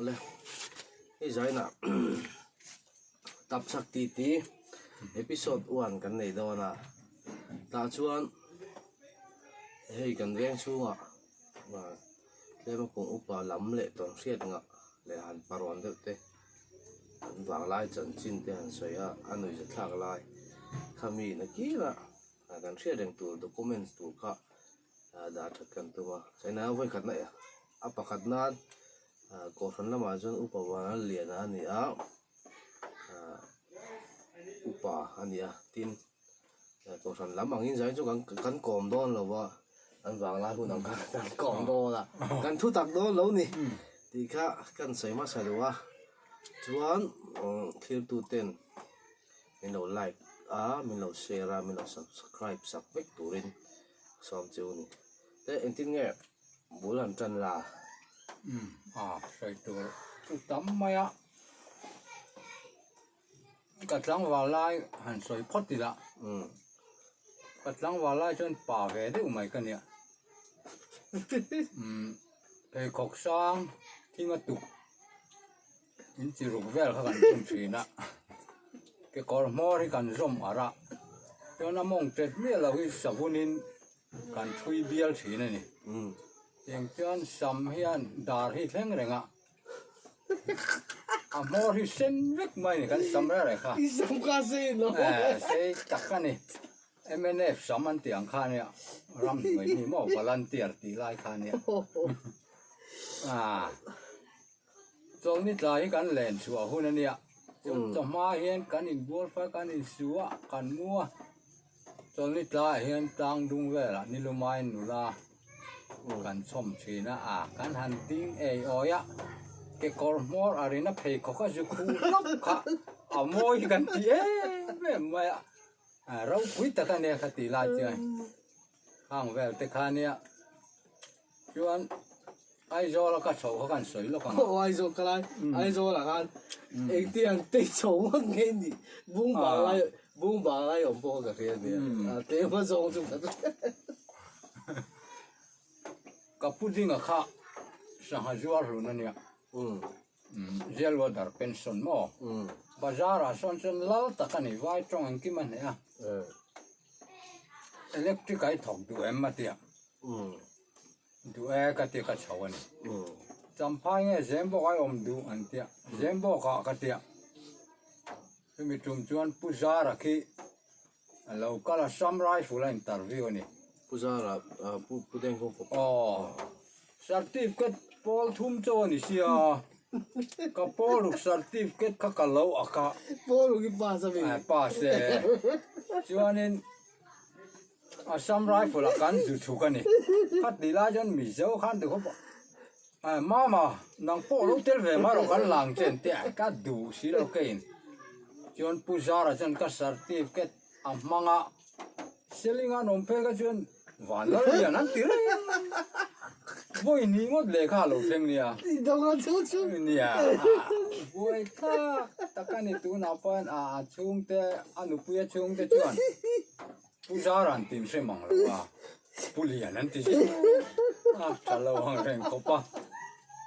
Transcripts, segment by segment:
Awle hei zainah tapchhak titi episode one kan nei dawn a tah chuan hei kan veng chhungah tlema kum upa lam leh tawn hriat ngah leh han parawn deuh te an vanglai chanchin te han sawi a a nuihza thlak lai khami nakirah kan hriat reng tur documents tur kha dah that kan tum a china vawi khatna a pakhat nan kohhran lamah chuan upa vana lian a ni a upa a ni a tin kohhran lam angin zai chu kan kan kawm dawn lo va an vanglai hun ang khan kan kawm dawn a kan thu tak dawn lo ni tih kha kan sawi hmasa duh a chuan thiltu ten min lo like a min lo share a min lo subscribe sak vek turin sawm chu a ni te engtin nge bul han tan la. Umm a sawi tur chu tam mai a ka tlangval lai han sawi phawt ila umm ka tlangval lai chuan pa ve deuh mai ka nia umm pheikhawk sang thing a tuk In chi ruk vel kha kan tum thin a, kekawr hmawr hi kan zawm arh a, chuan a mawng tet miah lo hi savunin kan thui bial thin a ni. Tiang chuan sam hian dar hi thleng reng a, a hmawr hi sen vek mai a ni kan sam reng reng kha. I sam kha sei lo. Sei tak a ni. Mnf sam an tih ang kha nia, ramhnuai mi maw volunteer tih lai kha nia. Chawlhni tlai hi kan len chhuah hun a nia. Chawhma hian kan inbual fai, kan insu a, kan mu a. Chawlhni tlaiah hian tlang dung velah nilumain nula kan chhawm thin a, a kan han ding ei awi a, kekawr hmawr a rina pheikhawk a zu khu hlawp kha a mawi hi kan ti em em mai a, ropui tak a nia kha tih lai chuan hang vel te kha nia. Chuan Aizawl a ka chho kha kan sawi lawk ang a. Aw Aizawl ka lai Aizawl ah khan engti ang tei chho ngawt nge ni bung bang lai bung bang lai awm pawh ka hria nia a tlem a zawng chu ka Ka pu dinga kha sangha zuar hlun a nia Jail warder pension maw bazar ah sawn chuan lal tak a ni vai tawng engkim a hneh a electric ah i thawk duh em a tia. Duh e ka ti ka chho a ni. Champhai nge Zembawk ai awm duh an tia, Zembawk ah ka tia. Chumi tum chuan Pu Zara khi a lo kal a, Sam Rifle a interview a ni. Pu Zara, Pu Pu Dengkawng fapa. Aw, certificate pawl thum chaw a ni sia, ka pawl ruk certificate kha ka lo ak a. Pawl ruk i pass a mi? Pass e. Chuanin. Assam Rifle ah kan zu chhuk a ni. Kha tih lai chuan Mizo khan ti khawp a, Mama nang pawh lo tel ve mai rawh kan lang che an ti a, ka duh si lo keiin. Chuan Pu Zara chuan ka certificate a hmang a, Seling an awm phei kha chuan Vanlallian an ti reng. Vawi hnih ngawt lehkha a lo thleng nia. Nia, buai thlak tak a ni tunah pawh a chhungte, a nupui a chhungte chuan Pu Zara an tin hre mang lo a, Pu Lian an ti zel a, tha lo ang reng khawp a.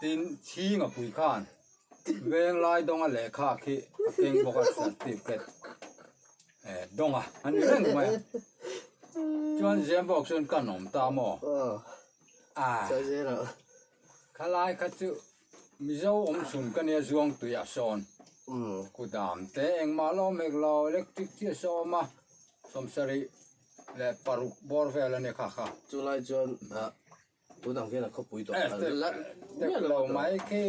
Tin, Chhinga pui khan Venglai dawnga lehkha khi a keng bawk a, certificate dawnga a ni reng mai a. Chuan Zembawk chuan kan awm ta maw? A, khalai kha chu Mizo awm chhun ka nia Zuangtui a sawn. Kudam te engmah lo awm hek lo, electric chi a sawm a, 76 bawr vel a ni kha kha. Chulai chuan tun ang hian a khawpui tawh a tek lo mai khi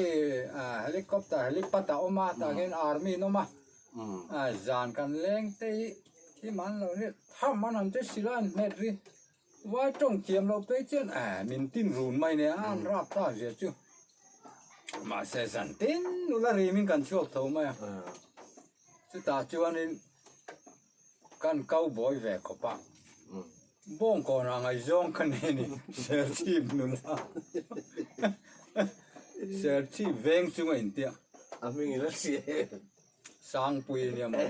helicopter helipad a awm a tah hian army an awm a zan kan leng te hi khi man lo ni tham an han che sila an hmet ri vai tawng thiam loh phei chuan min tin run mai nia an rap ta zia chu mahse zan tin nula rimin kan chhuak tho mai a chutah chuanin. Kan kau bawi ve khawp a, Bawngkawnah ngaihzawng ka nei a ni, Serchhip nula, Serchhip veng chung a intia. A hming in a hria em? Sangpui a nia maw?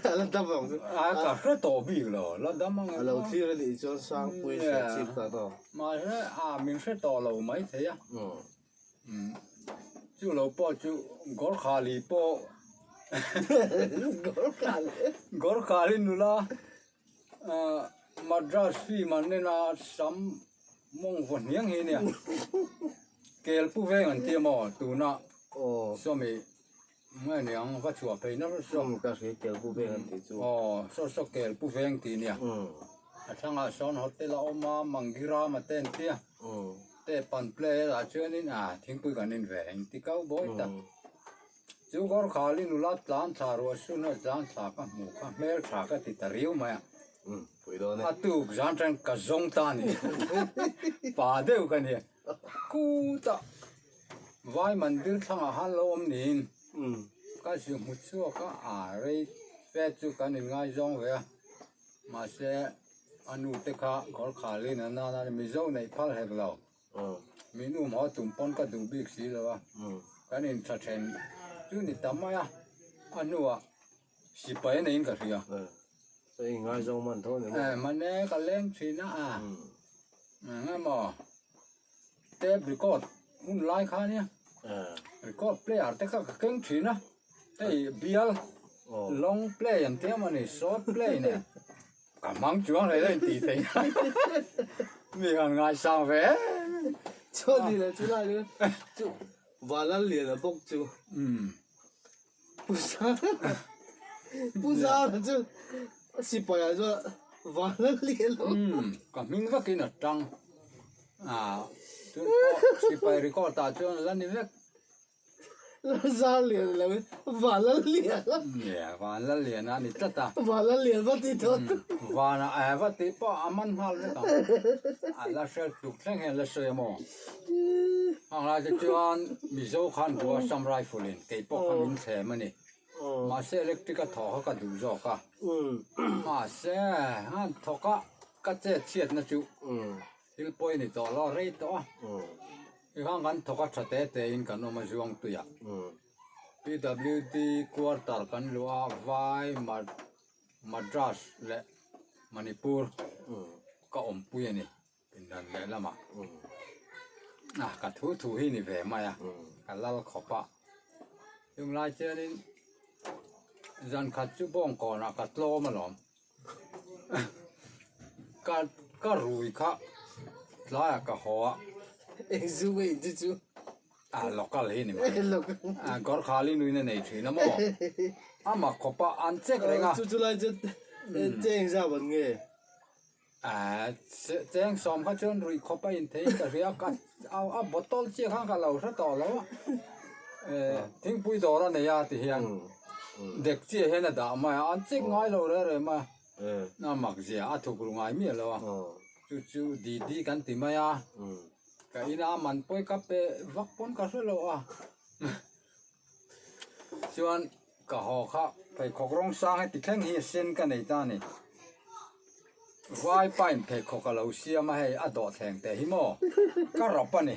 A la dam ang chu. A ka hre tawh bik lo, la dam ang em? A lo thlir a nih chuan Sangpui Serchhip kha tawh. Mahse a min hre tawh lo maithei a. Chu lo pawh chu Gorkhali pawh Gorkhali nula Madras film an en a sam mawng vaw hniang hi nia kel pu veng an tia maw tuna sawmi nge niang va chhuah phei na saw ka hria kel pu veng an tih chu aw saw saw kel pu veng tih nia a thlangah sawn hotel a awm a Mangirama te an tia. Te pan play ah chuanin ah thingpui kan in ve eng ti kau bawi tak. Chu Gorkhali nula tlan thla ruah sun a tlan thla ka hmuh kha hmel tha ka ti ta riau mai a. A tuk zan tan ka zawng ta a ni. Pa deuh ka nia. Kutah Vai mandir thlangah khan lo awm niin ka zir hmu chhuak a, a rei fe chu kan inngaizawng ve a. Mahse, a nu te kha kawr khalin an nan a, Mizo neih phal hek lo. Min um haw tum pawn ka duh bik si lo a, kan intha then chu ni tam mai a, a hnuah sipai a neiin ka hria. Hei ngaizawng man tho ni maw? Eh, mane ka leng thin a, a eng emaw tape record hun lai kha nia, record player te kha ka keng thin a, hei bial long play an tia maw ni, short play nen ka hmang chuang hlei hlei tih theih mi han ngaisang ve em. Chuan ni leh chu lai chu Vanlalliana bawk chu Pu Zara chu sipai ah chuan Vanlallian lo. Ka hming vakin a tang a tun pawh sipai record ah chuan la ni vek. Lalzarlian lo in Vanlallian. Nia Vanlallian a ni tlat a. Vanlallian va ti tawh. Vana eh va tih pawh a man nghal vek ang. A la hriat tluk thleng hian la sawi a maw. Hang lai te chuan Mizo khan duh a Assam Rifle in kei pawh kha min thlem a ni. Mahse electric a thawh kha ka duh zawk a. Mahse han thawk a ka chet chhiatna chu thil pawi ni tawh lo a rei tawh a. Tikhan kan thawk a tha te te in kan awm a zuang tui ah. PWD quarter kan luh a Vai Madras leh Manipur ka awmpui a ni pindan leh lamah. Ah ka thu thu hi ni ve mai a ka lal khawp a. Chunglai chuanin zan khat chu bawngkawnah ka tlawm alawm. Ka ka rui kha tlaiah ka haw a. Eng zu nge in chu chu? Ah local hi ni mai. Ah Gorkhali nuin a nei thin a maw? Ama khawp a an check reng a. Chu chu lai chu cheng zau an nge? Ah cheng sawm kha chuan ruih khawp a in thei ka hria ka a bottle chiah khan ka lo hre tawh lo a. Eh thingpui dawr a nei a ti hian. Dek chiah hian a dah mai a, an chek ngai lo reng reng mai a, a mak zia a thuk ru ngai miah lo a, chu chu Didi kan ti mai a, ka ina a man pawi ka pe vak pawn ka hre lo a, chuan ka haw kha pheikhawk rawng sang heti thleng hi a sen ka nei ta a ni. Vai pain pheikhawk a lo siam a hei a dawhthleng teh hi maw ka rawp a ni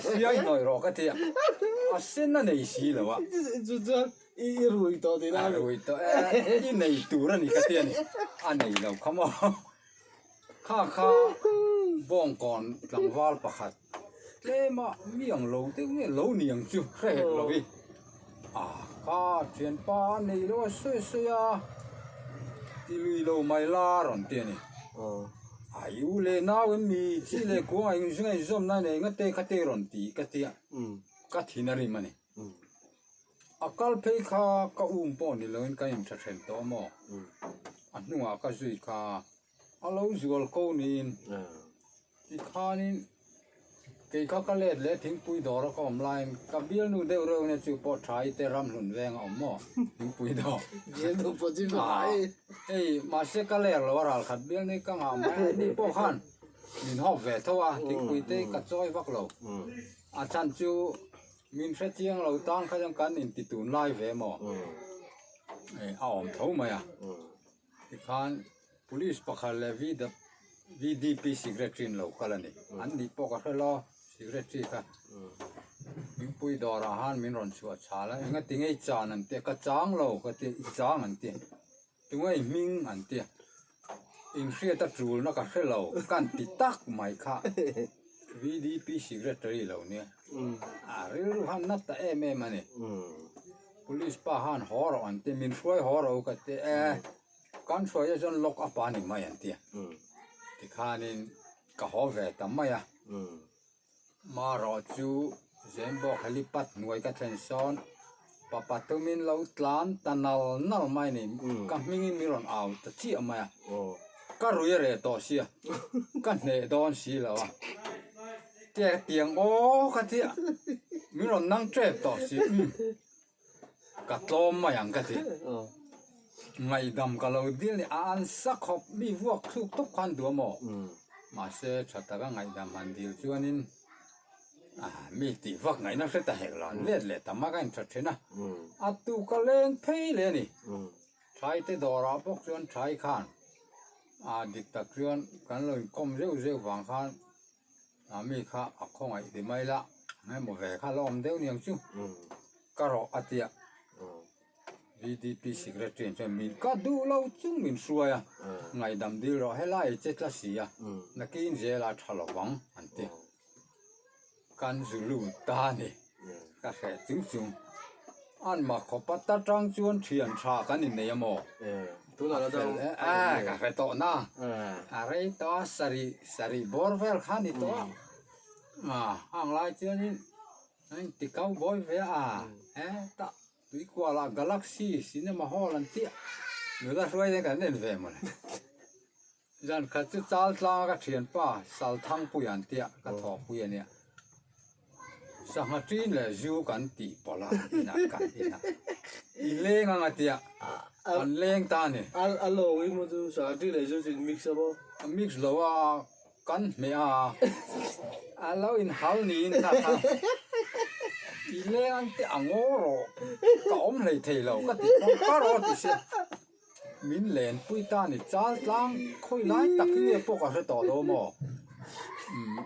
siai hnawih rawh ka ti a a sen a nei si lo a Chu chuan i i rui tawh tih a rui tawh e i nei tur a ni ka ti a ni a nei lo kha maw kha kha bawngkawn tlangval pakhat tlem a mi ang lo deuh nge lo ni ang chu hre hek lo i a kha thianpa a nei lo a sawi sawi a ti lui lo mai la rawn ti a ni a i u leh nau em mi chi leh kuang a eng zinga inzawm na nei nga te kha te rawn ti ka tia ka thin a rim a ni a kal phei kha ka um pawh ni loin ka intha then tawh a maw a hnungah ka zui kha A lo zual ko niin tikhanin kei kha ka let leh thingpui dawr a ka awm laiin ka bialnu deuh reuh nia chu pawh tha i te ramhlun veng a awm maw thingpui dawr Bialnu pawh chu ka hai. Hei mahse ka ler lo a ralkhat bialnu hi ka ngah mai a ni pawh khan min hawp ve tho a thingpui te ka chawi vak lo a chhan chu min hrechiang lo tan kha chuan kan inti tunlai ve maw a awm tho mai a. Tikhan Police pakhat leh VDP Secretary in lo kal a ni. An nih pawh ka hre lo, Secretary kha Thingpui dawrah khan min rawn chhuah chhal a, enga ti ngei chan an tia, ka chang lo ka ti, i chang an ti, tunge i hming an tia, inhriat a tulna ka hre lo kan ti tak mai kha VDP Secretary lo nia. rilru khan na ta em em a ni. Police pa khan haw rawh an ti, min hruai haw rawh u ka ti e, kan hruai ah chuan lock up a ni mai an ti a. Tikhanin ka haw ve ta mai a. Marawh chu Zembawk helipad hnuai ka thlen sawn pa pathumin lo tlan ta nal nal mai ni, ka hmingin min rawn au ta chiah mai a, ka rui a reh tawh sia, ka hneh dawn si lo a, tia tiang aw ka tia, min rawn nang tep tawh si, umm ka tlawm mai ang ka ti, ngaihdam ka lo dil ni, a an sa khawp mi vuak thluk tawp khan duh a maw? Mahse tha taka ngaihdam han dil chuanin mi tih vak ngaihna hre ta hek lo, an let leh tam a ka intha thin a, a tu ka leng phei leh a ni. Thai te dawrah bawk chuan thai khan a dik tak chuan kan lo inkawm zeuh zeuh vang khan mi kha a khawngaih ti mai la, engemaw ve kha la awm deuh niang chu ka rawh a tia. VDP Secretary an chuan min ka duh lo chung min hruai a, ngaihdam dil rawh helai i che tla si a, nakin zel a tha lo vang an ti. Kan zu lut ta a ni, ka hreh chung chung. An mah khawp a ta tang chuan thian tha kan innei a maw? A fel e, ka hre tawh na, a rei tawh a, sarih sarih bawr vel kha a ni tawh a, hang lai chuanin a inti cowboy ve a, hetah Tuikuala Galaxy Cinema Hall an tih nula hruai te kan en ve mawle. Zan khat chu chal tlanga ka thianpa Salthangpui an tia ka thawhpui a nia. Sangha ṭin leh zu kan tih pawlh a inah kan inah i leng ang a tia kan leng ta a ni. A lawng i maw chu sangha ṭin leh zu chu in mix a maw? A mix lo a Kan hmeh a, a lo inhal niin kha kha i leng ang te a ngaw rawh, ka awm hlei thei lo ka tih pawn ka rawh ti se min lenpui ta ni chal tlang khawi lai tak hi nge pawh ka hre tawh lo maw umm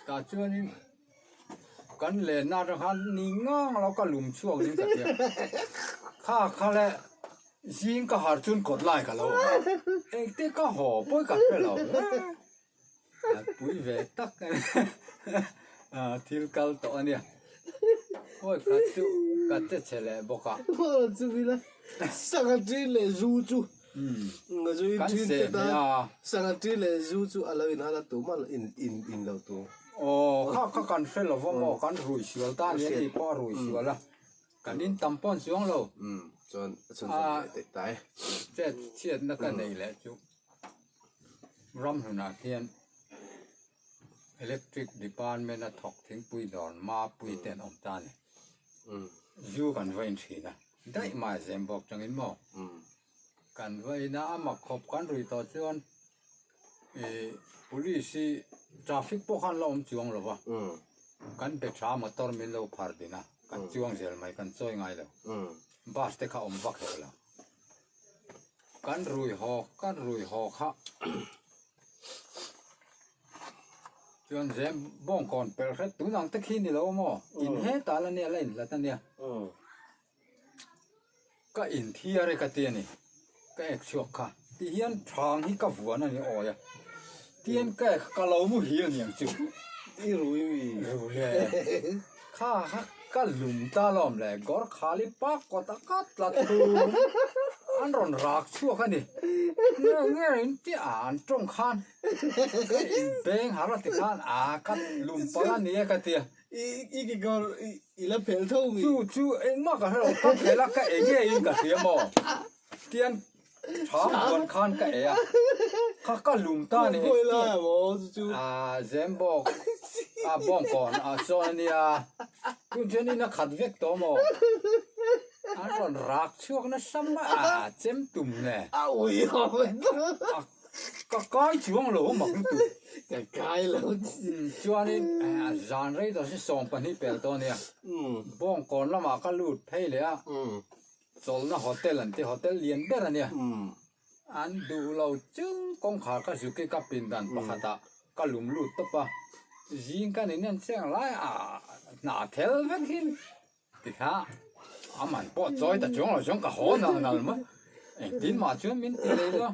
tah chuanin kan lenna atang khan ni ngang lo ka lum chhuak ding ka tia kha kha le Zing ka har chun kawt lai ka lo awm a, engte ka haw pawi ka hre lo a pui ve tak a thil kal tawh a nia pawi khat chu ka che chhe leh bawk a. Chu mila sangha ṭin leh zu chu zu in ṭin te ta sangha ṭin leh zu chu a lo inhal a tumah in in in lo tur. Aw kha kha kan hre lo va maw kan rui sual ta a nia ni pawh a rui sual a. Kan in tam pawh an chuang lo. Umm chuan a chhun chhun leh teh ta e. Chet chhiatna ka nei leh chu ram hlunah khian Electric Department a thawk thingpui dawr mapui te an awm ta a ni. Zu kan va in thin a, daih mai zem bawk changin maw? Kan va in a, a mak khawp kan rui tawh chuan ih police hi traffic pawh khan la awm chuang lo va, kan be tha motor min lo phar din a, kan chuang zel mai kan chawi ngai lo, bus te kha awm vak hek lo. Kan rui haw kan rui haw kha chuan zem bawngkawn pelh hret tun ang te khi ni lo maw in hetah la nia la inhlat a nia. Ka inthiar e ka ti a ni, ka ek chhuak kha ti hian thang hi ka vuan a ni awi a, tian ka ek ka lo muhil a niang chu. I rui mi. Rui e, kha kha ka lum ta lawm le, gawr khali pak kawt a ka tla thum an rawn rak chhuak a ni, nge nge in tia an tawng khan ka inbeng har a ti khan a ka lum palh a ni e ka ti a. I i kekawr i la phelh tho mi. Chu chu engmah ka hre lo, ka phelh a ka e nge in ka hria maw? Tian thang huan khan ka e a, kha ka lum ta ni. Khawi lai a maw chu chu? A Zembawk a bawngkawn a sawn a nia, tun chuan in a khat vek tawh maw? An rawn rak chhuak nasa mai a, chem tum le. A ui awm e. Ka kai chuang lo mak lutuk. Ka kai lo. Chuanin zan rei tawh si 12 pel tawh ania. Bawngkawn lamah ka lut phei leh a. Chawlhna hotel an ti, hotel lian ber ania. An duh lo chung kawngkhar ka zuki ka pindan pakhatah ka lum lut tawp a. Zing ka nin en chiang lai a hnah thel vek hin. Tikha a man pawh chawi ta chuang lo chuan ka haw nal nal mai. Engtin mah chuan min ti leh lo.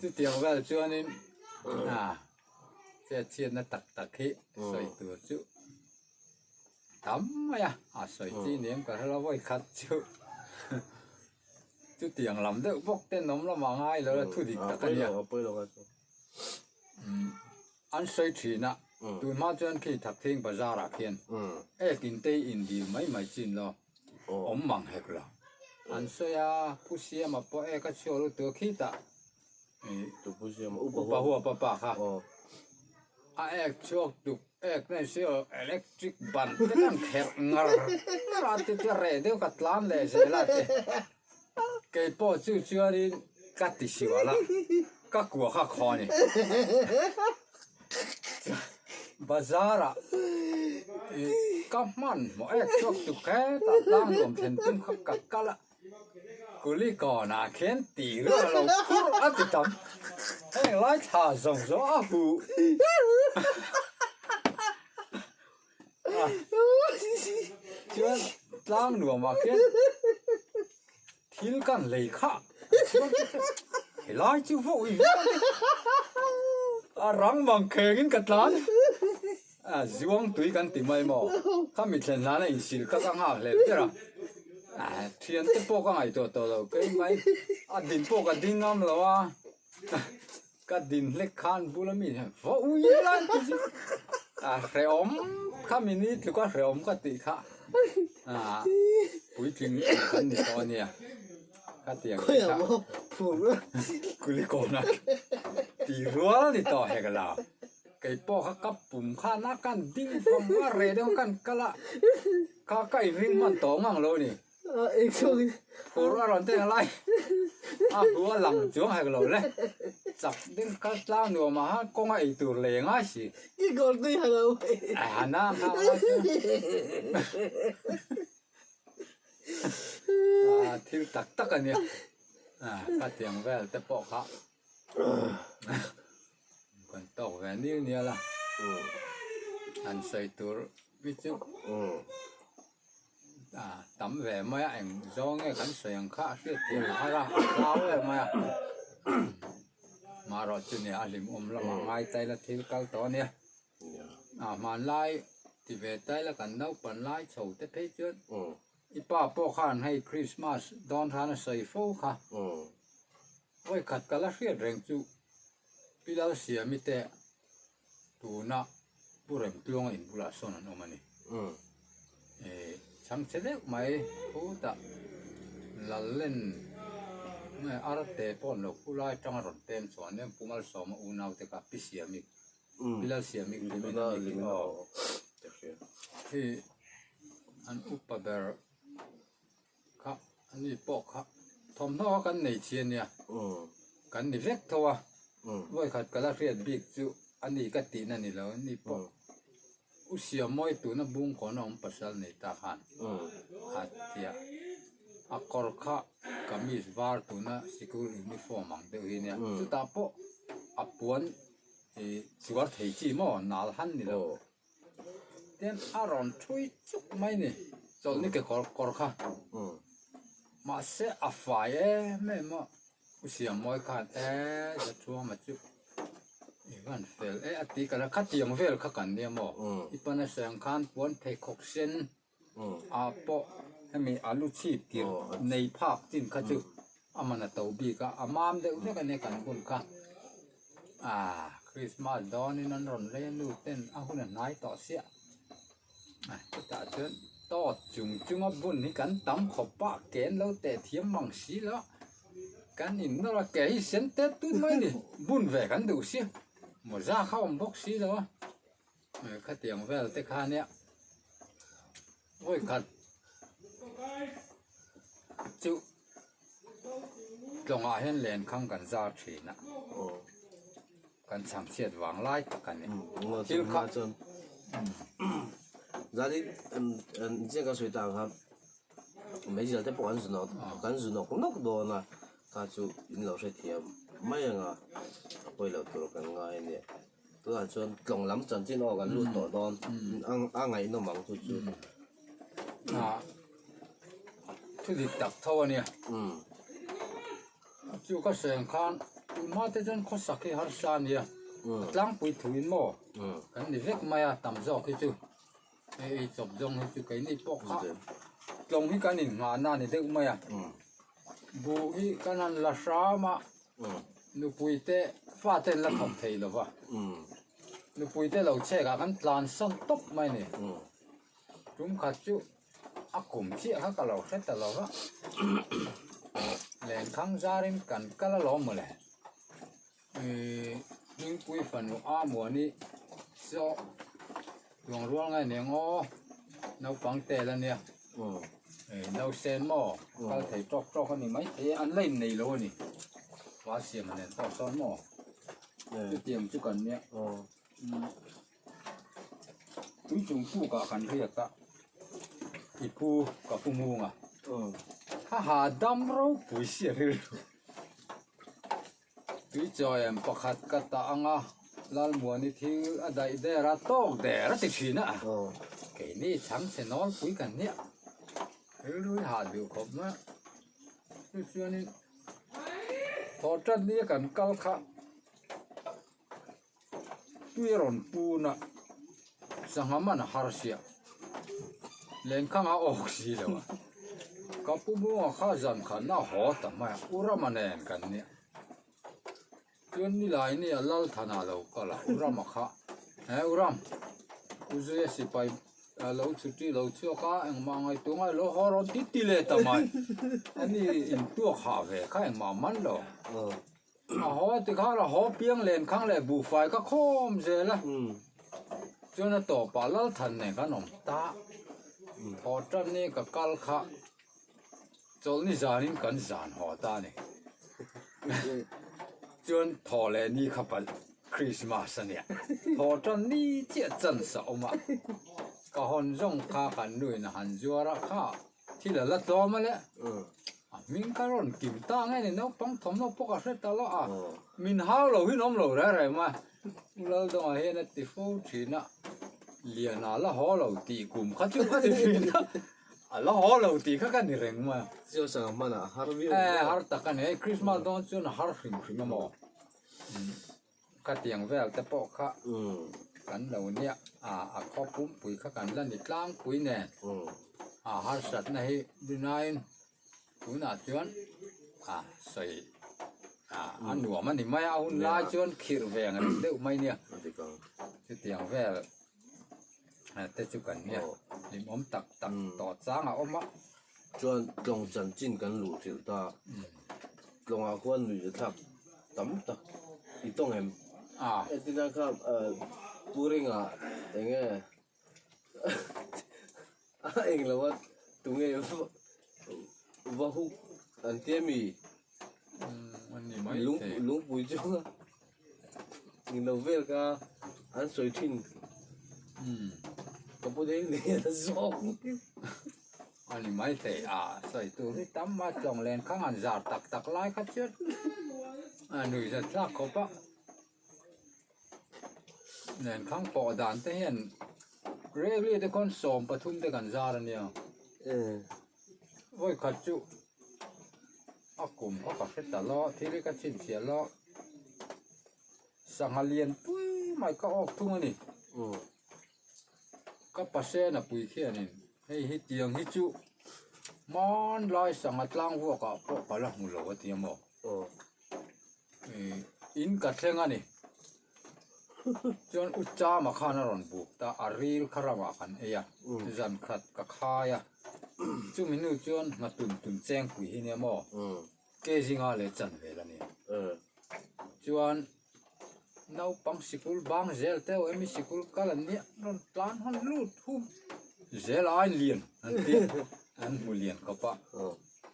Chutiang vel chuanin a chet chhiatna tak tak hi sawi tur chu. tam mai a, a sawi chi nen ka hre lo vawi khat chu chutiang lam deuh bawk ten awm lamah ngai lo la thu dik tak a nia. An sawi thin a, tun hma chuan khi Thakthing bazar ah khian ek in te in dil mai mai chin lo awm mang hek lo. An sawi a, Pu Siama pawh ek a chhuak lutuk a khitah Upa huapa pa kha a ek chhuak tuk ek na si aw electric ban te kan kherh ngar ngar a ti chu a reh deuh ka tlan leh zel a ti. Kei pawh chu chuanin ka ti sual a, ka kua kha khaw a ni. Bazar ah ka hmanhmawh ek chhuak tuk hetah tlang nuam thlen tum kha ka kal a. Kuli kawnah khian tih ruah lo phur a ti tam. Heng lai thla zawng zawng a huh. Chuan tlang nuamah khian thil kan lei kha helai chu vawh i viau a ni. A rang mang khengin ka tlan. A zuang tui kan ti mai maw? Ka mi thlen hlana insil kha ka nghak hlel ber a, thian te pawh ka ngaihtuah tawh lo kei mai, a din pawh ka ding ngam lo a, ka din hlek khan bula mi hian va ui la an ti chu, a hrehawm kha mi ni tluk a hrehawm ka tih kha, puitling kan ni tawh a nia. Khatiang te kha Kulikawn a ti rual ni tawh hek lo. Kei pawh kha ka pum khan a kan ding vawm a reh deuh kan kal a, kha ka inring hman tawh ngang lo ni. Phur a rawn teng lai a hu a lang chuang hek lo le. Chak ding kal tlang nuam ah khan kawng a ei tur lei ngai si. A na kha chu. Thil tak tak a nia, khatiang vel te pawh kha kan tawk ve nil nial a, han sawi tur hi chu tam ve mai a, eng zawng nge kan sawi ang kha a hriat thiam a har a, a hlau em mai a, marawh chu nia a hlimawm lamah ngai ta ila thil kal tawh a nia. A hmanlai ti ve ta ila kan naupan lai chho te phei chuan i pa pawh khan hei Christmas dawn khan a sawi fo kha. Vawikhat ka la hriat reng chu Pi Lalsiami te tuna Pu Remtluanga in bulah sawn an awm a ni. Chhangchhe deuh mai khutah Lallen nge Arte pawh an lo pu lai atanga rawn pem chhuah nen Pu Malsawma unau te kha Pi Siami Bilal siam ik limin a ni aw. Hei an upa ber kha ani pawh kha thawmhnaw kha kan nei chi ania kan ni vek tho a vawikhat ka la hriat bik chu ani ka tihna ni lo ani pawh u siam mawi tuna bung kawn a awm pasal nei ta khan a tia a kawr kha kamis var tuna sikul uniform ang deuh hi ania chutah pawh a puan Ih chuar thei chi maw nal han ni lo tin a rawn thui chuk mai ni chawlhni ke kawr kawr kha mahse a fai em em a u siam mawi khan e zathuama chu i van fel e a ti ka la khatiang vel kha kan nia maw i pana siang khan puan pheikhawk sen a pawh hemi alu chhip tir nei phak chin kha chu a man a to bik a a mam deuh vek a nia kan hun kha ah Christmas dawnin an rawn lei a nu ten a hun a hnai tawh siah a chutah chuan tawt chung chunga bun hi kan tam khawp a ke an lo teh thiam mang si lo a kan in nawr a ke hi sen tet tut mai a ni bun ve kan duh sia mawza kha a awm bawk si lo a. Khatiang vel te kha nia vawi khat chu tlawngah hian lenkhang kan zar thin a kan chhang chhiat vang lai tak a ni thil kha Zani chiang ka sawi ta ang kha meizial te pawh kan zu nawk kan zu nawk nawk dawn a kha chu in lo hrethiam mai ang a a pawi loh tur kan ngai a nia. Tunah chuan tlawng lam chanchin aw kan lut tawh dawn a ngaihnawm ang chu chu. Ah thu dik tak tho a nia. Chu ka sawi ang khan tun hma te chuan khawsak hi harsa a nia. A tlangpui thuin maw kan ni vek mai a tam zawk hi chu. Hei ei chawp zawng hi chu keini pawh kha tlawng hi kan innghahna a ni deuh mai a. Buh hi kan han la hram a, nupui te fate an la thawk thei lo va, nupui te lo chhek ah kan tlan san tawp mai a ni. Tum khat chu a kum chiah kha ka lo hre ta lo va, lenkhang zarin kan kal alawm mawle. Hmingpui fanu a muani saw tuang rual ngai nen aw naupang tel a nia nausen maw kal thei tawk tawk a ni mai thei a an la innei lo a ni pa siam a nen pawh sawn maw chutiang chu kan nia tui chung pukah kan riak a i pu ka pu munga a hahdam ropui sia rilru. Tuichawiam pakhat ka tah anga Lalmuani thil a daih der a tawk der a ti thin a, keini chhangchhe nawlpui kan nia rilru i hah duh khawp mai a, chu chuanin thawh tat nia kan kal kha tui a rawn pun a, sangha man a har sia, lenkhang a awk si lo a, ka pu bunga kha zan khatna a haw ta mai a, u Rama nen kan nia, chuan nilai nia Lalthana lo kal a, u Rama kha, he u Ram, u Zuia sipai lo chhuti lo chhuak a, engmah ngaihtuah ngai lo haw rawn ti ti leh ta mai, ani intuak hah ve kha engmah man lo. A haw ti khan a haw piang len khang leh buhfai ka khawm zel a, chuan a tawpah Lalthan nen khan awm ta. Haw tan ni ka kal kha chawlhni zanin kan zan haw ta a ni. Chuan thaw leh ni kha palh Christmas a nia. Thaw tan ni chiah chance a awm a, ka hawn zawng kha kan nuin a han zuar a kha. Thil a la tlawm a le. A hming kha rawn kim ta nge ni naupang thawmhnaw pawh ka hre ta lo a. Min hau lo hi an awm lo reng reng mai. U Laldawngah hian a ti fo thin a, Liana la haw lo tih kum kha chu ka ti thin a. A la haw lo tih kha ka ni reng mai a. Chiu sangha hmanah a har viau. E har tak a ni. Hei Christmas dawn chuan a har hrim hrim a maw. Ka tiang vel te pawh kha kan lo nia a a khaw pumpui kha kan la ni tlangpui nen a harsatna hi binain tunah chuan a sawi a a nuam a ni mai a a hun lai chuan khirh ve ang reng deuh mai nia chutiang vel te chu kan nia hlimawm tak tak tawh chang a awm a. Chuan tlawng chanchin kan luh hrilh ta. Tlawngah khuan nuih a thlak tam tak i tawng em? Entirna kha Pu Ringa eng nge a eng lo a tunge va huk an tia mi? Lungpui chunga eng lo vel kha an sawi thin. Ka pu deng deng a zawk. A ni maithei a, sawi tur hi tam a, tlawng len khang an zar tak tak lai kha chuan a nuihzat thlak khawp a, len khang pawh dan te hian rally te khawn 13 te kan zar a nia, vawikhat chu a kum kha ka hre ta lo, thil hi ka chhinchhiah lo, sangha lian pui mai ka awk thung a ni. Ka pasena pui khianin hei hi tiang hi chu hmanlai sangha tlang vuakah pawh ka la hmu lo a ti a maw? Ih in ka thleng a ni. Chuan u Chama khan a rawn buk ta a ril kha ramah kan ei a, zan khat ka khai a. Chumi hnu chuan ngha tun tun chengpui hi nia maw? Ke zinga leh chan vel a ni. Chuan naupang sikul bang zel te aw emi sikul kal an nia rawn tlan hawn lut hum zel a ain lian an ti an hmu lian khawp a.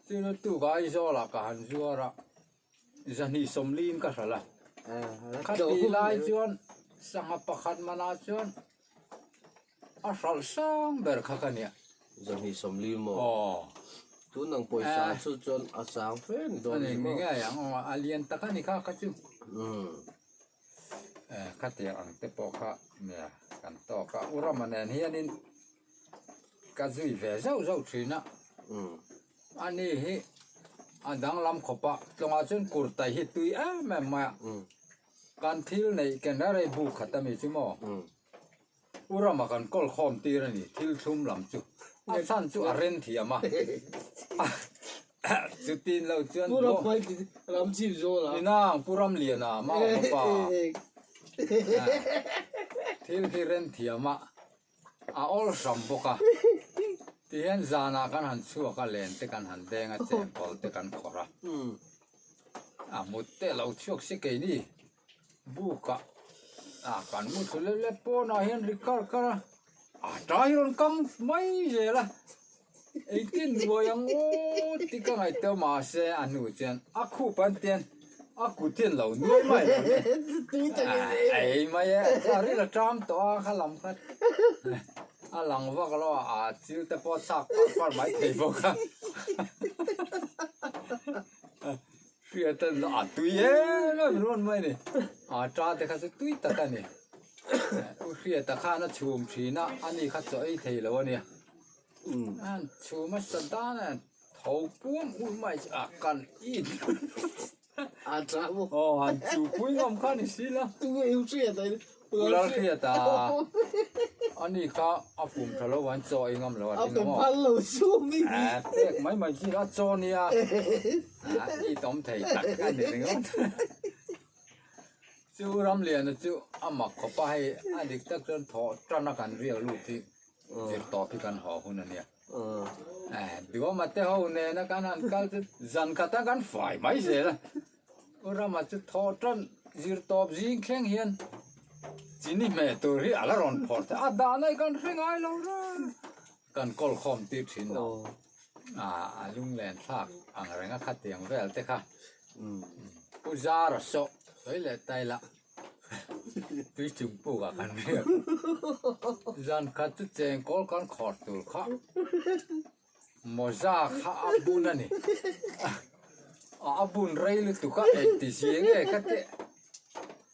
Chuan a tuk Aizawl ah ka han zuar a zahnih sawmliin ka hralh a. Khatih lai chuan sangha pakhat manah chuan A hralh sang ber kha ka nia. 240 maw? Aw. Tun ang pawisa chu chuan a sang fe ni dawn ni maw? Ani ngei ang aw, a lian tak a ni kha kha chu. Umm. Eh, khatiang ang te pawh kha nia kan tawk a. U Rama nen hianin ka zui ve zauh zauh thin a. Umm. Ani hi a danglam khawp a, tlawngah chuan kurtai hi tui em em mai a. Umm. Kan thil neih ken rei rei bu khat a mi chu maw? Umm. U Rama kan kawl khawm tir a ni, thil thlum lam chu. A chhan chu a ren thiam a. Chutin lo chuan Pu Ram hmai ti ram chim zawl a. Ninang Pu Ramliana mau pa. Thil hi ren thiam a, a awlsam bawk a. Tihian zanah kan han chhuak a, len te kan han deng a, chengkawl te kan khawrh a. A mut te lo chhuak si keini bukah a kan mu thlu lep lep pawnah hian ri kar kar a, a ta hi rawn kang mai zel a. Engtin nuai ang aw tih ka ngaihtuah mahse a hnu chuan a khup an tian a kut hian lo nuai mai lo ni. Ei mai e, a ril a ṭam tawh a kha lam kha a lang vak lo a, a chil te pawh a chak far far mai thei bawk a. Hriat a tui em em rawn mai ni, a ṭa te kha chu tui tak a ni. U Hriata khan a chhum ṭhin a, ani kha chaw ei thei lo a nia. An chhum a sa dan a tho puam ulh mai chu a kan in. A ṭa maw? Aw han chu pui ngam kha ni si la. Tu nge u Hriata in? U Lalhriata ani kha a pum ṭha lo an chaw ei ngam lo a A ring pe maw? phal lo chu mi. A pek mai mai chi a chaw nia. A it awm thei tak a ni ringawt. Chu Ramliana chu a mak khawp a hei a dik tak chuan thawh ṭan a kan riak lut hi. Zir tawp hi kan haw hun a nia. Duama te ho nena kan han kal chu zan khata kan fai mai zel a. U Rama chu thawh tan zir tawp zing thleng hian chini hmeh tur hi a la rawn phawrh ta. A dahna hi kan hre ngai lo reng. Kan kawl khawm tir thin lo. A lunglen thlak ang reng a khatiang vel te kha. Pu Zara sawh sawi leh ta ila. Tui chung puk ah kan riak zan khat chu chengkawl kan khawrh tur kha mawza kha a bun a ni a bun rei lutuk a engti zia nge ka ti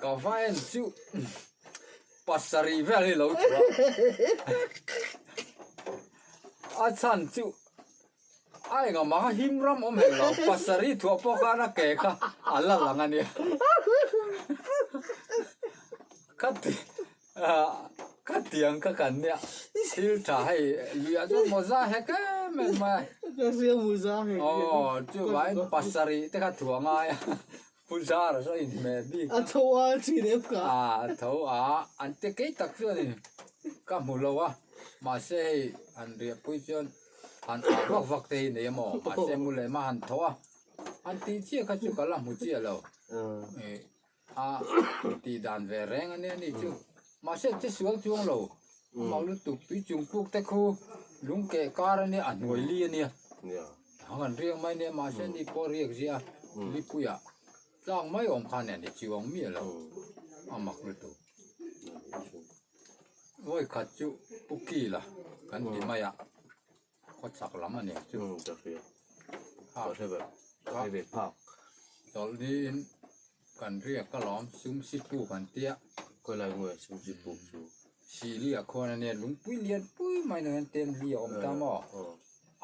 ka va en chu pasarih vel hi lo chhuah a chhan chu. A engah mah him ram awm hek lo, pasarih thuah pawh khan a ke kha a la lang a nia. Ka ti ka tiang ka kan nia, thil tha hei luiah chuan mawza hek em em mai a. Ka hria mawza hek. Aw chuvangin pasarih te kha thuah ngai a, Pu Zara saw inhmeh bik a. A tho a chin em ka. A tho a, an ti kei tak chuanin ka hmu lo a, mahse hei han riahpui chuan han ah vak vak te hi nei a maw, mahse mu leh mah han tho a, han tih chiah kha chu ka la hmu chiah lo, a tih dan ve reng a nia ni chu, mahse che sual chuang lo, amah lutuk tui chung puk te khu lung keh kar a nia, a hnuai li a nia. Ang an riak mai nia mahse ni pawh riak zia lipuiah tlang mai awm khan nen i chiu ang miah lo a mak lutuk. Vawi khat chu Pu Kila kan ti mai a khawchhak lam a ni ang chu. Tawlh niin kan riak a lawm sum si puk an tia. Sihliah khuan a nia lungpui lian pui mai nen hian tlem li a awm ta maw?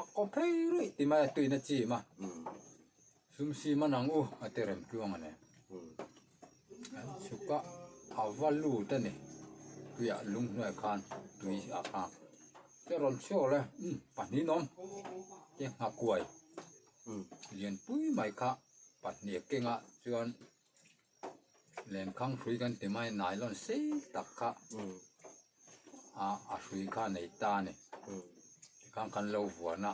A kaw phei ruih ti mai a tuina chim a, sum sim a nang u a ti rem tluang a nen. An chhuk a, a va lut a ni tuiah lung hnuai khan tui a kha te rawn chhuak le umm pahnih awm te nghakuai lianpui mai kha pahnih a keng ah chuan Lenkhang hrui kan ti mai nylon sei tak kha a hrui kha a nei ta a ni tikhan kan lo vuan a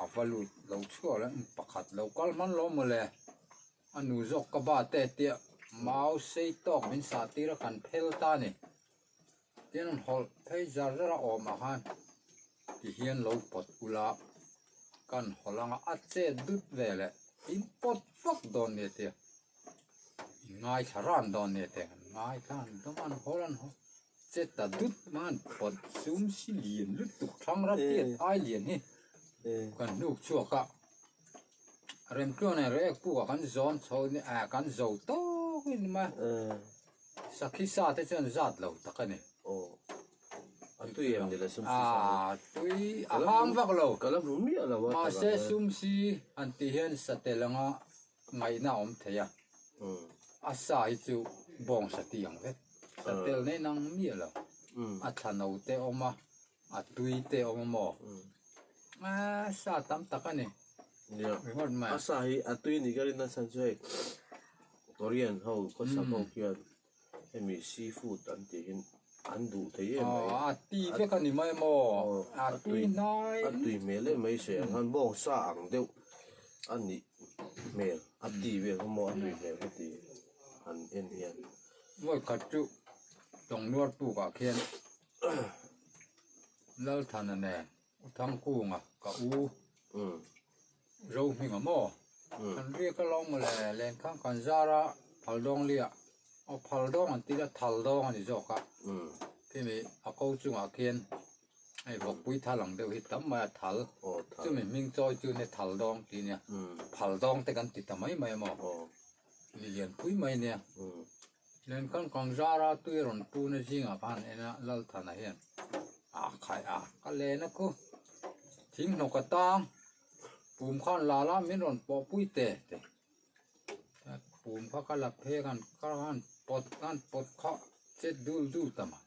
a va lut lo chhuak leh pakhat lo kal hman lo mawle a nu zawk ka ba te tia mau sei tawk min sah tir a kan phel ta a ni tin an hawlh phei zar zar a awm ah khan ti hian lo pawt ula kan hawlh anga a chet dut ve leh in pawt vak dawn nia tia in ngaithla ran dawn nia tia kan ngaithla an dawm an hawl an hawl chet ta dut mai an pawt sum si lian lutuk thlang ram tiat ai lian hi kan hnuk chhuak a remtluan leh rek puk ah kan zawn chho kan zo tawk in mai Sakhi sa te chuan zat lo tak a ni. Aw. A tui em ni le sum si sa hi? A tui a hang vak lo. Ka la hmu miah lo a. Mahse sum si an tih hian satel anga ngaihna a awm thei a. A sa hi chu bawng sa ti ang vek. Satel nei nang miah lo. A thla no te a awm a, a tui te a awm a maw? A sa tam tak a ni. Ringawt mai. A sa hi a tui ni ka rin na chhan chu hei Korean ho khawsak ho khian hemi seafood an tih hin an duh thei em mai. A ti vek a ni mai maw? A tui hnai. A tui hmel em mai se ang khan bawng sa ang deuh a nih hmel a ti vel kha maw a tui hmel ka ti han en hian. Vawi khat chu Tawngnuar pukah khian Lalthana nen U Thangkunga ka u Zohminga maw kan riak alawm mawle lenkhang kan zar a phaldawng liah aw phaldawng an tih la thaldawng a ni zawk a khimi a ko chungah khian hei vawkpui thal ang deuh hi tam mai a thal chumi hming chawi chu nia thaldawng tih nia phaldawng te kan ti ta mai mai a maw ni lianpui mai nia. Lenkhang kang zara tui rawn puna zingah khan en a Lalthana hian a khai a ka len a khu thing hnawk a tang pum khan la la min rawn pawh pui te te pum kha ka la phek an ka han pawt han pawt kha chet dul dul ta mai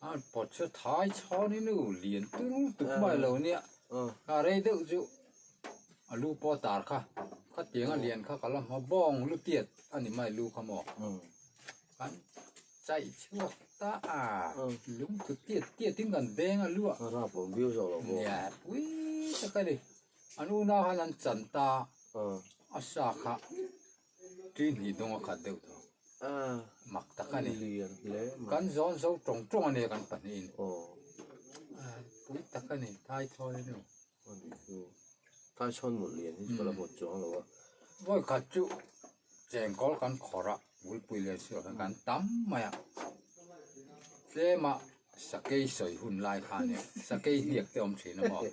han pawt chu thai chhawn in u lian turu tuk mai lo nia a rei deuh chu A lu pawh tar kha, khatiang a lian kha ka la hma bawng lu tiat a ni mai lu kha maw? Kan chaih chhuak ta a, lung chu tiat tiat in kan beng a lu a. A rap awm viau zawk lo maw? Nia, pui tak a ni. An unau khan an chan ta a sa kha ṭi hnih dawng a khat deuh tawh. Mak tak a ni. Kan zawn zo tawng tawng a nia kan pahnihin. Pui tak a ni, thai thawn in u. Thai chhawn mawlh lian hi chu ka la hmu chuang lo a. Vawi khat chu chengkawl kan khawrh a, Bulpui leh Sual khan kan tam mai a. Tlema sakei sawi hun lai kha nia, sakei hniak te awm thin a maw?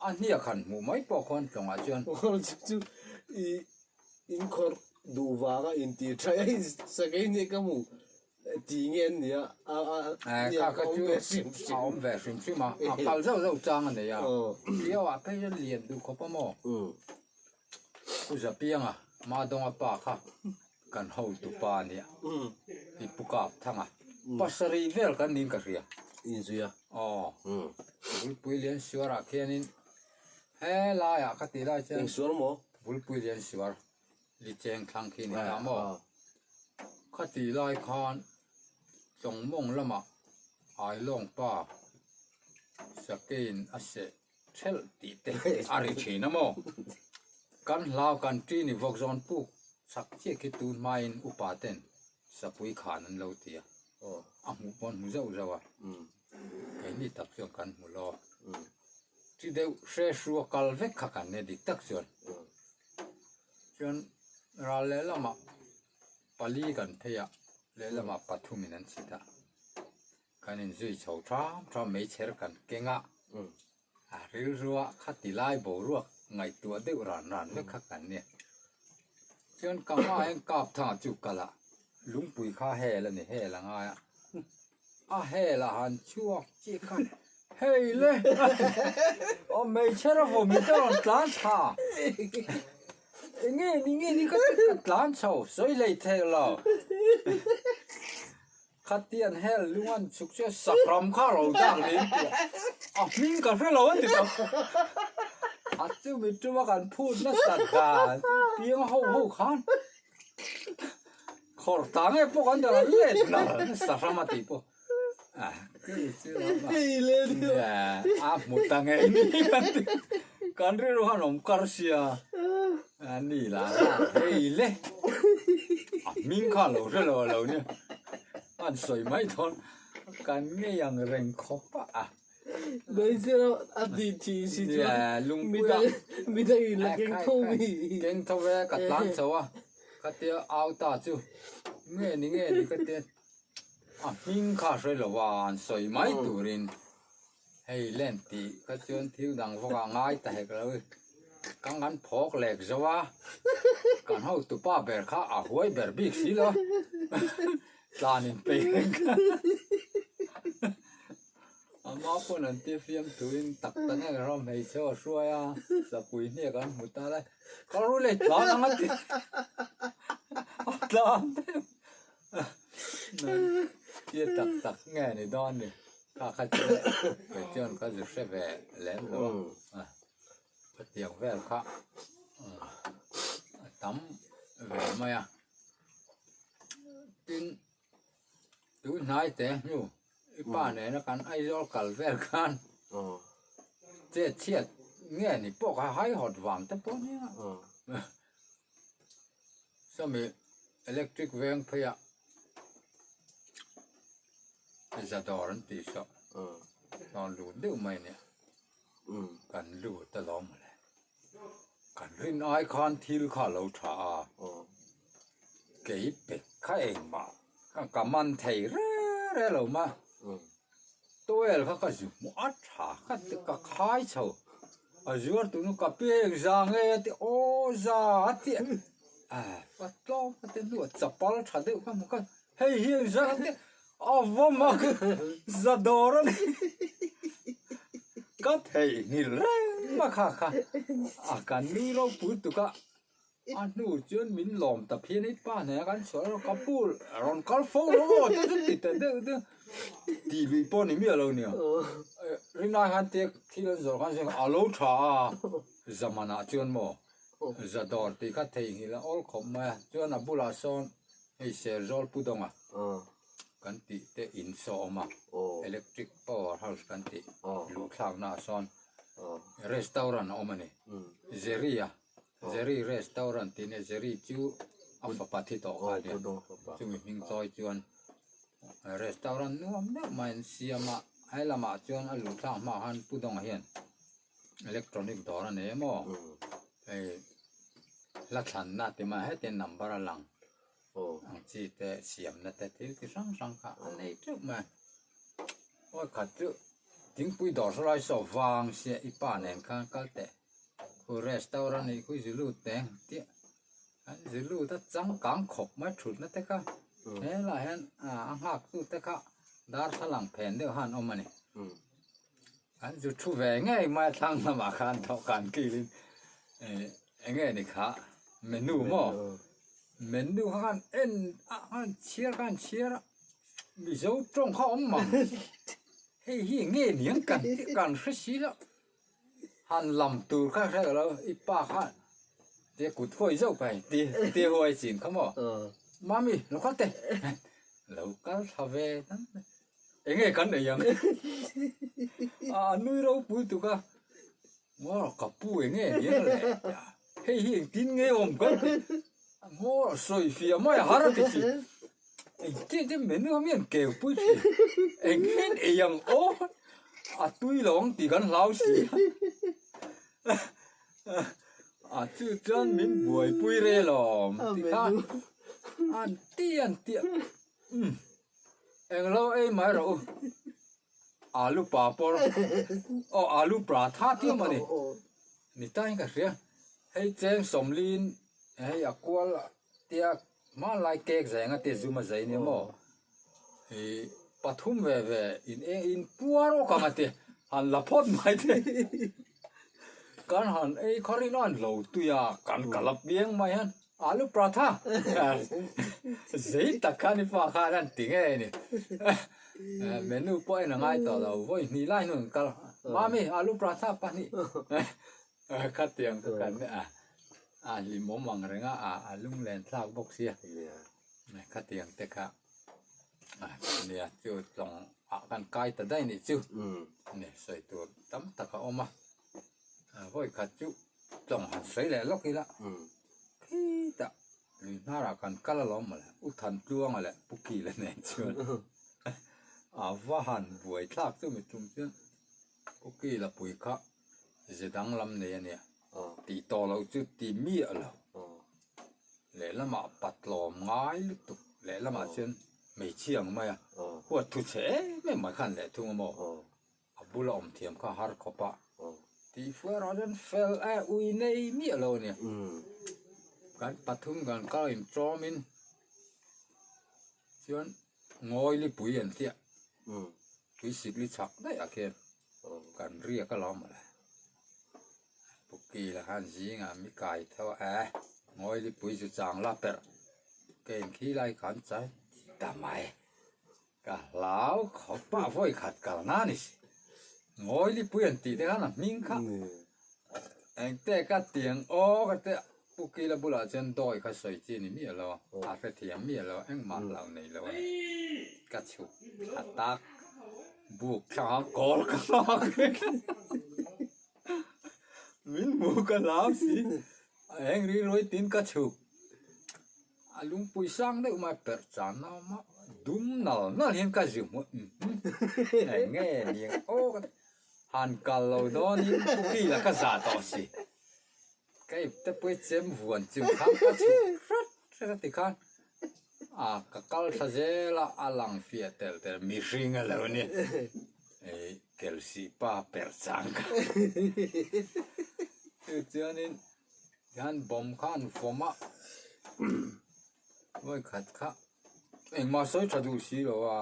A hniak han hmuh mai pawh khawn tlawngah chuan. Chu chu i inkhawrh duh vanga intih tha a, sakei hniak ka hmu. Ti nge an nia a a ka chu a awm ve hrim hrim a a kal zauh zauh chang a nei a Rio ah phei chuan lian duh khawp a maw Pu Zapianga Madawnga pa kha kan hotu pa a nia i Pu Kapthanga pasarih vel kan niin ka hria inzui a aw Bulpui Liansuar ah khianin helaiah ka tih lai chuan Engsuar maw Bulpui Liansuar Licheng thlang khi ni ta maw? Khati lai khan Tlawngmawng lamah Ailawng pa Sakein a seh thelh tih te a ri thin a maw? Kan hlau kan ṭi ni vawk zawn puk chak chiah khi tun hmain upa ten Sapui khan an lo ti a, a hmuh pawh an hmu zauh zauh a, keini tak chuan kan hmu lo. Chi deuh hre hrua kal vek kha kan nia dik tak chuan. Chuan ral lehlamah pali kan phei a, lehlamah pathumin an chhit a. Kan inzui chho tham tham meichher kan keng a, a rilrua khati lai boruak ngaihtuah deuh ran ran vek kha kan nia. Chuan ka hmaah hian kap thangah chu kal a, lungpui kha hel a ni, hel a ngai a. A hel a han chhuak chiah khan hei le aw hmeichhe rawh vawm in ka rawn tlan thla enge ni nge ni ka ti ka tlan chho sawi hlei theih lo khatian hel lung an chhuk chu sakram kha ro dak niin tia a hming ka hre lo an ti tawp a chumi tuma kan phut nasat dan piang ho ho khan. Khawr ta nge pawh kan dawr a let lo sahram a tih pawh a a hmu ta nge ni kan ti kan rilru khan awm kar sia a ni lah hei le a hming kha lo hre lo a lo nia an sawi mai dawn kan ngei ang reng khawp a. A tih thih si chuan midang in la keng tho mi. Keng tho e ka tlan chho a ka tia au ta chu nge ni nge ni ka tia a hming kha hre lo a an sawi mai turin hei len tih kha chuan thil dang vawk a ngai ta hek lo i ka ngan phawk lek zo a kan hotu pa ber kha a huai ber bik si lo tlan in peih reng kha. Ama pawn an ti fiam tuin tak tak nge ram hmeichhe aw hruai a, sapui hniak an hmu ta lai, ka ru leh tlan ang a ti a tlan deuh. Thil tak tak nge ni dawn ni. Kha kha chu kei chuan ka zu hre ve lem lo a. Khatiang vel kha a tam ve mai a. Tin, tun hnai te hnu i pa nena kan Aizawl kal vel khan chet chhiat nge ni pawh kha haihawt vang te pawh nia. Sawmi electric veng phei ah zadawr an tih saw hlawn lut deuh mai a nia kan lut alawm mawle kan rin ai khan thil kha a lo tha a kei pek kha engmah ka man thei reng reng lo ma towel kha ka zu hmuh a tha kha ka khai chho a zuar tu nu ka pek za nge a ti aw za a ti a a tlawm a ti hnuah chapal tha deuh kha hmu kha hei hi eng za te a va mak za dawr a ni ka theihnghilh reng a kha kha a kan nui ropui tuk a. A hnu chuan min lawm ta phian i pa hnenah kan chhuah rawh ka pu rawn kal fo lo aw ti chu ti ta deuh deuh ti lui pawh ni miah lo nia rinai khan te thil an zawrh khan a lo tha a zamanah chuan maw zadawr tih kha theihnghilh a awl khawp mai a chuan a bulah sawn hei Serzawl pu dawnga kan tih te in saw awm a electric power house kan tih luhthlakna ah sawn restaurant a awm a ni Jerry a. Jerry restaurant tih nia Jerry chu a fapa thi tawh kha ania chumi hming chawi chuan restaurant nuam deuh mai an siam a he lamah chuan a luh thlak hma khan Pu Dawnga hian electronic dawr a nei emaw hei hla thlanna ti mai hetiang number a lang ang chi te siamna te thil chi hrang hrang kha a nei teuh mai a khat chu thingpui dawr saw lai saw vang sia i pa nen khan kal teh. Khu restaurant nih khu zu lut teng tih an zu lut a changkang khawp mai thutna te kha helaiah hian a nghak tu te kha darthlalang phen deuh khan awm a ni an zu thu ve ngei mai a thlang lamah khan dawhkan kilin ih eng nge ni kha menu maw menu kha khan en a khan chhiar khan chhiar a mizo tawng kha awm mang hei hi eng nge niang kan tih kan hre si lo. Han lam tur kha hre lo i pa kha tia kut huai zauh pai ti ti huai chin kha maw mami lo kal teh lo kal tha ve tan enge kan nei ang a nui ropui tuk a maw ka pu enge nia le hei hi engtin nge awm ka maw sawi fiah mai a har a ti chi Engtin te menu a mian keu pui thin engin ei ang aw a tui lo ang tih kan hlau si a chu chuan min buaipui rel awm ti kha an ti an ti a umm englo ei mai rawh u alu papawr aw alu paratha tih awm a ni ni tain ka hria hei cheng sawmlin hei a kual Tia hmanlai cake zai anga tia zum a zai nia maw ih pathum ve ve in eng in puar awk anga tia han la phawt mai te kan han ei khaw rin a an lo tui a kan kal a piang mai hian alu paratha zei tak khan i pa khan an ti ngei a ni menu pawh en a ngai tawh lo vawi hnih lai hnu an kal mami alu paratha pahnih Khatiang ka kan a a hlimawm ang reng a a lunglen thlak bawk sia khatiang te kha nia chu tlawng ah kan kai ta daih nih chu ni sawi tur tam tak a awm a vawi khat chu tlawng han sawi leh lawk ila khitah lui hnarah kan kal alawm mawle u Thantluanga leh Pu Kila nen chuan a va han buai thlak chu mi tum chuan Pu Kila pui kha. Ze danglam nei a nia. Tih tawh loh chu ti miah lo. Lehlamah patlawm ngai lutuk lehlamah chuan hmeichhia ang mai a. Huat thu chhe em em mai khan leh thung a maw. A bula awm thiam kha har khawp a. Tih fuh erawh chuan fel e ui nei miah lo a nia. Kan pathum kan kal intawmin chuan ngawi lipui an tih a. Tui sikli chhak daih ah khian kan riak alawm mawle. Puki la khan zingah mi kai tho a eh ngawi lipui chu chang la perh ka in khi lai khan chai ta mai. Ka hlau khawp a, vawi khat kal na ni si. Ngawilipui an tih te khan a hming kha. Engte ka tiang aw ka ti a, Pu Kila bulah chuan dawi kha sawi chi ni miah lo, a hrethiam miah lo, engmah hlau nei lo a ni. Ka chhuk thla tak, buk thlanga kawl ka nghak reng. Min hmu ka hlau si, a eng rilruai tin ka chhuk. A lungpui sang deuh mai perh chan a awm a, dum nal nal hian ka zi hmuh eng nge ni ang aw ka ti, han kal lo dawnin Pu Kila ka zah tawh si, ka ipte pui chem vuan chung khan ka chhuk hret hret a tikhan a ka kal thla zel a, a lang fiah tel tel mihring a lo ni, ei kelsih pa perh chang kha chu chuanin. Hian bawm kha an vawm a, vawi khat kha engmah sawi tha duh si lo a,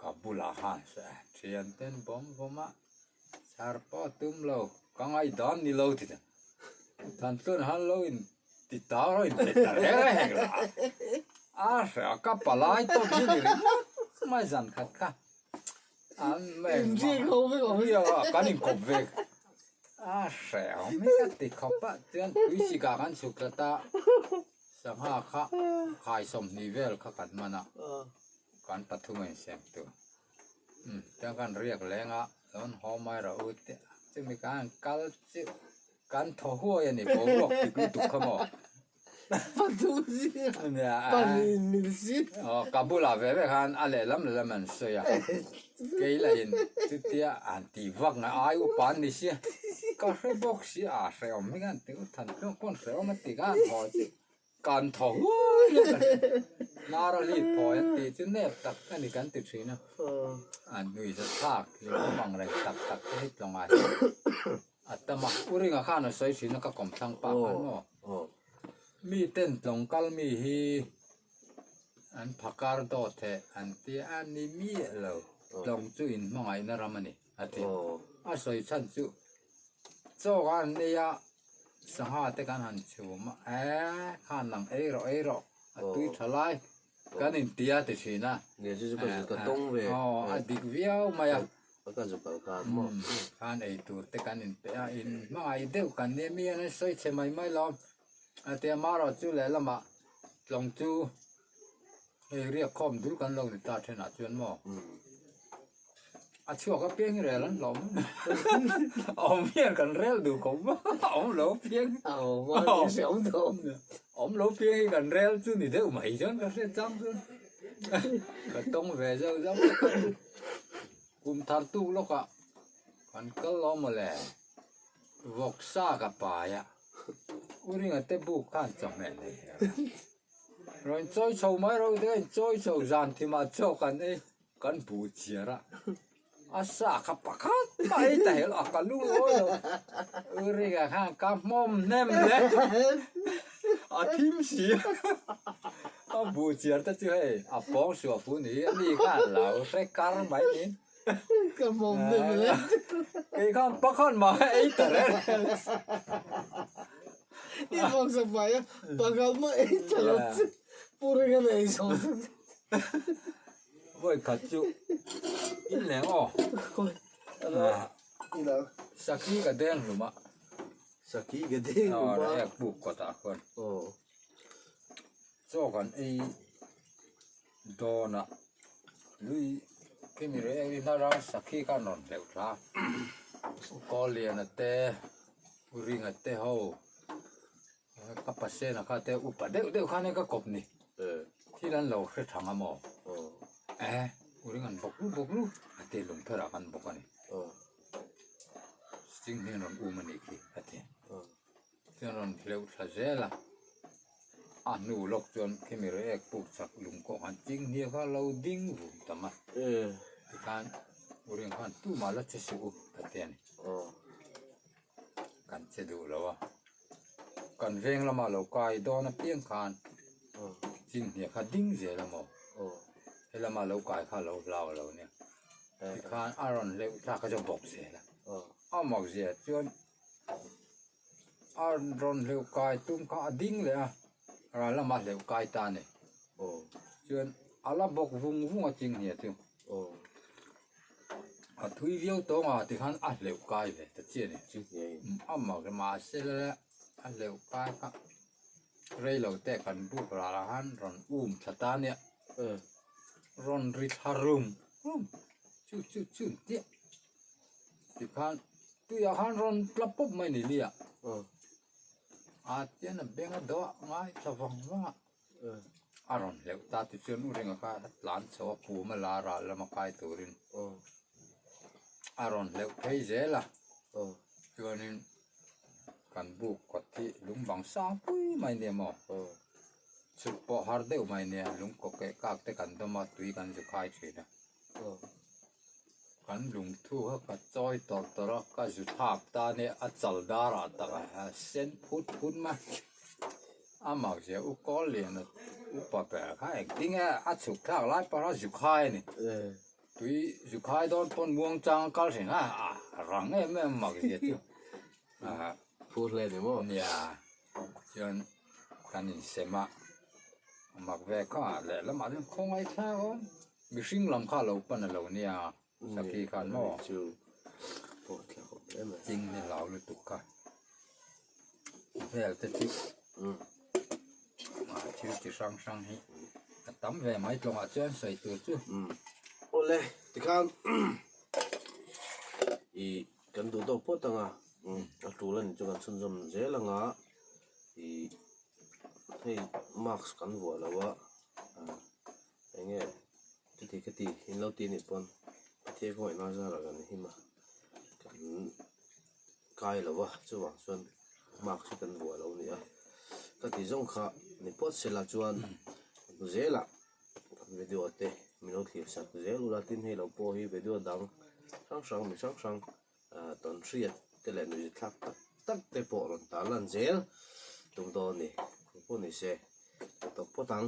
ka bulah khan thian ten bawm vawm a, chhar pawh a tum lo, ka ngaihdan ni lo ti ta, than chuan han lo in ti tau a in pe ta reng a heng lah a, a hria ka palai tawp hi ni ringawt mai zan khat kha. Kan inkawp ve a hreh awm hi ka ti khawp a chuan tuisik ah kan chhuk tlat a sangha kha khai 20 vel kha kan man a kan pathum a insem tur chuan kan riak leng a rawn haw mai rawh u te chumi khan kal chu kan thaw huai a ni boruak dik lutuk kha maw. Ka bulah ve ve khan a lehlam lehlam an sawi a, kei lahin chutia an tih vak ngai ai upa an ni sia, ka hre bawk si a hrehawm hi khan ti u than tluang pawn hrehawm a ti khan haw chu kan thaw huai a ka hre hnar a lit phawi an tih chu nep tak a ni kan ti thin a, an nuihzathlak hlawm ang reng tak tak te hi tlawngah hian. A tam a, U Ringa khan a sawi thin a ka kawm thlang pah khan maw. Mi ten tlawng kal mi hi an phakar dawt he an ti a ni miah lo, tlawng chu in hmangaihna ram a ni a ti. A sawi chhan chu chaw kan han nei a, sangha te kan han chhum a, eh khan nang ei rawh ei rawh a tui tha lai kan inti a ti thin a. Nge chu chu ka zut ka tawng ve. Aw a dik viau mai a. A ka zuk kal khan maw. Khan ei tur te kan inpe a, in hmangaih deuh kan nia mi an sawi chhe mai mai lo. A tia marawh chu lehlamah tlawng chu hei riak khawm dul kan lo ni ta thenah chuan maw. A chhuak apiang hi rel an hlawm. Awm hian kan rel duh khawp a, awm lo apiang. Awm lo piang hi kan rel chu ni deuh mai chuan ka hriat chang chuan ka tawng ve zauh zauh a kum thar tuk lawkah kan kal lo mawle vawksa ka pai a u ringa te buk khan chawhmeh nei her a rawn chawi chho mai rawh u te ka inchawi chho zan thimah chaw kan ei. Kan bu chiar a, a sa kha pakhat mah ei ta hel a ka lu lawi lo. U Ringa khan ka hmawm hnem hle, a thim si a. A bu chiar te chu hei a pawng suah fu ni a ni khan lo hre kar mai ni. Ka hmawm hnem hle. Kei khan pakhat mah ei ta reng reng. I vawk sa pai a, pakhat mah ei ta lo chu Pu Ringa na ei zawng zawng. Vawi khat chu in leng aw. Sakhi ka deng hlum a. Sakhi ka deng hlum a. Aw ek buk kawt ah khuan. Chaw kan ei dawn a lui khimi reng reng hnar a sakhi khan rawn hleuh thla a. Kawlliana te Uringa te ho. Ka pasena kha te upa deuh deuh khan ka kawp ni. Thil an lo hre thang a maw? Eh, u ring an bawk lu bawk lu a ti lung pherah kan bawk a ni. Sting hian rawn um a nih khi a ti. Chuan rawn hleuh thla zel a. A hnu lawk chuan khimi rek puk chak lung kawh khan ching hniak kha lo ding vum tam a. Tikhan u ring khan tumah la che suh u a ti a ni. Kan che duh lo a. Kan veng lama lo kai dawn apiang khan chinghnia kha ding zel a maw? He lama lo kai kha lo hlau lo nia. Tikhan a rawn hleuh thlak kha chu a bawk zel a. A mak zia chuan a rawn hleuh kai tum kha a ding leh a, ral lama hleuh kai ta a ni. Chuan. A la bawk vung vung a chinghnia chu. A thui viau tawng a tikhan a hleuh kai ve ta chiah a ni. A mak mahse a hleuh kai kha rei lo te kan buk ral ah khan rawn um thla ta nia. Rawn ri thla rum rum chu chu chu chiah tikhan tuiah khan rawn tla pawp mai ni nia. A tian a beng a dawh a ngai thla vang vang a. A rawn hleuh ta ti chuan u ringa kha a tlan chho a pum a la ral lama kai turin a rawn hleuh phei zel a chuanin kan buk kawt hi lung bang sang pui mai nia maw chhuk pawh har deuh mai nia lung kaw keh kak te kan dawm a tui kan zu khai thin a kan lungthu kha ka chawi tawrh tawrh a ka zu thlak ta nia a chal darah tak a sen phut phut mai. A mak zia u kawl lian a upa ber kha engtin nge a chhuk thlak lai pawh a zu khai a ni. Tui zu khai dawn pawn muang chang a kal thin a, a rang em em mak zia chu. Phur hle ni maw? Nia, chuan kan insem a, a mak ve kha lehlamah chuan khawngaih thlak awm. Mihring lam kha a lo pan a lo nia, Sakhi khan maw? Ching ni hlau lutuk kha. Vel te chu thil chi hrang hrang hi a tam ve mai tlawngah chuan sawi tur chu. Awle tikhan i kan duh tawk phawt anga a tul a nih chu kan chhunzawm zel anga i hei mask kan vuah lo a eng nge chuti khati in lo ti anih pawn Pathian khawngaihna zarah kan him a kan. Kai lo a, chuvang chuan mark hi kan vuah lo a ni a. Ka ti zawng kha ni phawt sela chuan hmu zelah video te min lo thlir sak zel ula tin hei lo pawh hi video dang hrang hrang mi hrang hrang tawn hriat te leh nuih thlak tak tak te pawh rawn tar lan zel tum dawn a ni. Engpawh ni se ka tawp phawt ang.